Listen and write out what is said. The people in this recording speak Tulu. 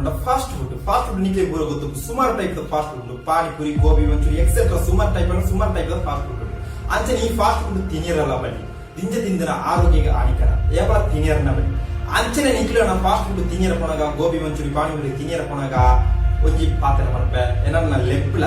ಪಂಡ ಫಾಸ್ಟ್ ಫುಡ್. ಫಾಸ್ಟ್ ಫುಡ್ ನಿಕ್ಲೆಗ್ ಪೂರ ಗೊತ್ತುಂಡು. ಸುಮಾರು ಟೈಪ್ ದ ಫಾಸ್ಟ್ ಫುಡ್ ಉಂಡು. ಪಾನಿಪುರಿ, ಗೋಬಿ ಮಂಚೂರಿ, ಎಕ್ಸೆಟ್ರಾ. ಸುಮಾರು ಟೈಪ್, ಸುಮಾರು ಟೈಪ್ ದ ಫಾಸ್ಟ್ ಫುಡ್ ಉಂಡು. ಅಂಚನೆ ಈ ಫಾಸ್ಟ್ ಫುಡ್ ತಿನಿಯರಲ್ಲ ಬಲ್ಲಿ. ದಿಂಜ ತಿಂದಿನ ಆರೋಗ್ಯಗೆ ಹಾನಿಕರ. ಏಪಲ ತಿನಿಯರ್ನ ಬಲ್ಲಿ. ಅಂಚನೆ ನಿಕ್ಲೆನ ಫಾಸ್ಟ್ ಫುಡ್ ತಿನಿಯರ ಪೋನಗ, ಗೋಬಿ ಮಂಚೂರಿ, ಪಾನಿಪುರಿ ತಿನಿಯರ ಪೋನಗ ಒಂಜಿ ಪಾತೆರ ಮನ್ಪೆ. ಎನನ್ನ ಲೆಪ್ಲ.